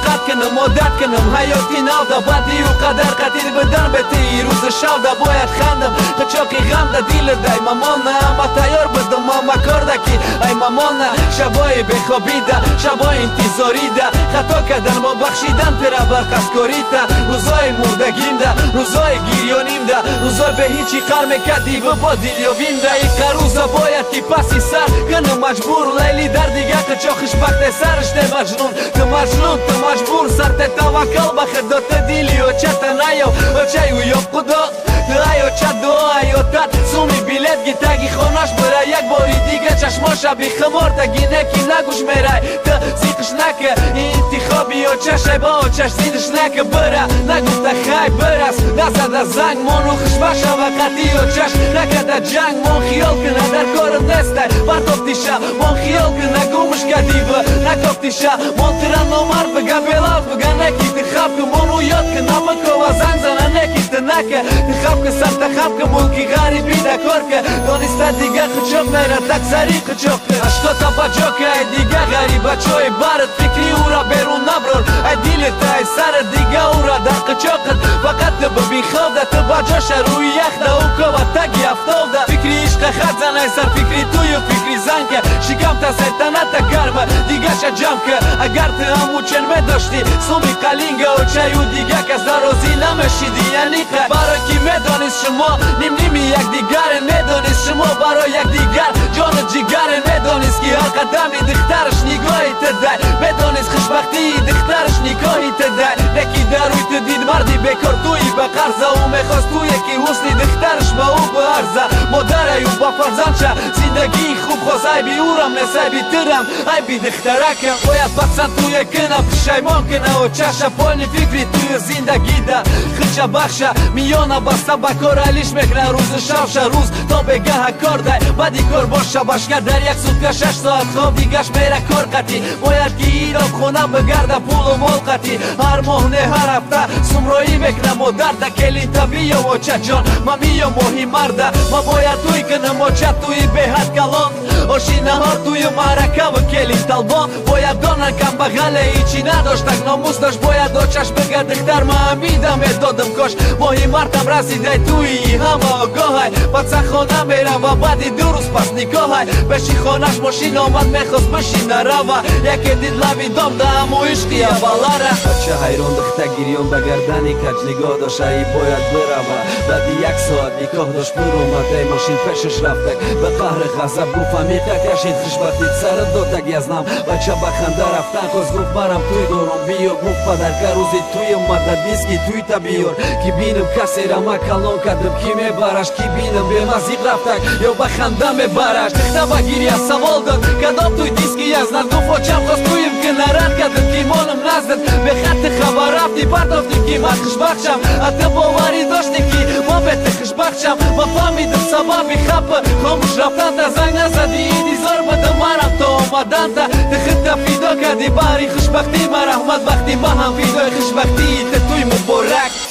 тоқат кунам, одат кунам ҳаёти навда. Баъди ӯ қадар қатил бидан бе ти рӯзи шавда бояд хандам. Қичоқи ғамда дили дай мамона, ама тайёр будам, ама корда ки ай мамона. Шабои бехобида, шабои интизорида, хато кардан бо бахшидан тира бар қасдкорита. Рӯзои мурдагимда, рӯзои гирёнимда, рӯзои бе ҳичи қар мекардӣ бо дилёвимда. Иқа рӯза бояд ки паси сар кунам маҷбур. Лайли дар дига қичо хушбахте сараш не маҷнун. Ту маҷнун, ту маҷбур, сарте таваккал ба худо. Ту дили очата наёб, очаи ӯ ёб худо. Ту ай оча дуо ай отат, суми билет ги таги хонаш бира. Як бори дига чашмоша бихумор таги неки нагӯш мерай. Ту зиқш нака, интихоби очашай ба очаш зидш нака бира. Нагуфта хай бирас, назада занг мону хушбахт шава қатъи очаш. Накарда ҷанг мон хиёл кина дар корат нестай партофтиша. Мон хиёл кина гумш кардива накофтиша. Мон тира номард бига, белавз бига, неки ты хаб ки мону ёд кина бикова занг зана неки ты нака. Ты хаб ки сарта хаб ки мулки ғариби да кор ки дониста дига қичоқ мера таксари қичоқ ки. Ашкота ба ҷо ки ай дига ғарибачои барат, фикри ӯра берун наброр ай дилит ай сарат дига ӯра дар қичоқат. Фақат ту бибин хобда, ту ба ҷоша рӯи яхда, ӯ кова таги афтовда. Фикри ишқа хат зан ай сар фикри тую фикри занка. Шикамта сайтаната гарма дигаша ҷамъ ки. Агар ту ҳамучен медоштӣ суми қалинга, очаю дига кас дарозӣ намешиди яниқа. Барои ки медонист шумо нимними якдигаре, медонист шумо барои якдигар ҷону ҷигаре. Медонист ки ҳар қадами духтараш нигоҳи ту дай, медонист хушбахтии духтараш никоҳи ту дай. Неки дар рӯи ту дид марди бекор туи ба қарза, ӯ мехост туе ки ҳусни духтараш ба ӯ баарза. Модараю ба фарзандша зиндагии хуб хост, айби ӯрам нест, айби тирам, айби духтаракам. Бояд пасанд туе кина, пушаймон кина очаша, полни фикри тую зиндагида хича бахша. Миёна баста ба кор алиш мекна рӯзу шавша, рӯз то бегаҳа кор дай, баъди кор боша башка. Дар як сутка 6 соат хоб, дигаш мера кор қатӣ. Бояд ки ироб хона бигарда пулу мол қатӣ. Ҳар моҳ не, ҳар ҳафта сумроӣ мекна модарта. Келинта биё, очаҷон, ма миё моҳи марда. Ма бояд туй кунам, оча, туи беҳад калон, оши наҳор тую маъракаву келин талбон. Бояд донан камбағале ҳичи надоштак, номус дошт. Бояд очаш бига: духтар ма амида медодам кош. Моҳи мартам расидай, туи ҳама огоҳай. Паца хона мерава баъди 2 рӯз пас никоҳай. Пеши хонаш мошин омад, мехост бишина рава, яке дид лаби дом да ҳаму ишқи аввалара. Бача ҳайрон, духта гирён, ба гардани каҷ нигоҳ дошт, ай бояд бирава. Баъди як соат никоҳ дошт, биромад ай мошин пешаш рафтак. Ба қаҳри ғазаб гуфт: амиқа кашид хушбахтит сарат додак язнам. Бача ба ханда рафтан хост, гуфт: марам туй дорам, биё. Гуфт падарка: рӯзи туй омада, диски туйта биёр, ки бинам касера ма калон кардам, ки мебараш, ки бинам бемазиқ рафтак ё ба ханда мебараш. Духта ба гиря савол дод: кадом туй, диски язнад? Гуфт: очам хост туим ки нарад кардам, ки монам наздад. Бехатти хабар рафтӣ, партофтӣ ки ман хушбахтшам, а ту боварӣ доштӣ ки ман бе ту хушбахтшам. Ма фаҳмидам сабаби хапа хомӯш рафтанта, занг назадӣ, интизор будам марам то омаданта. Ту худта фидо кардӣ баҳри хушбахтӣ ма, раҳмат, бахти ма ҳам фидои хушбахтии ту.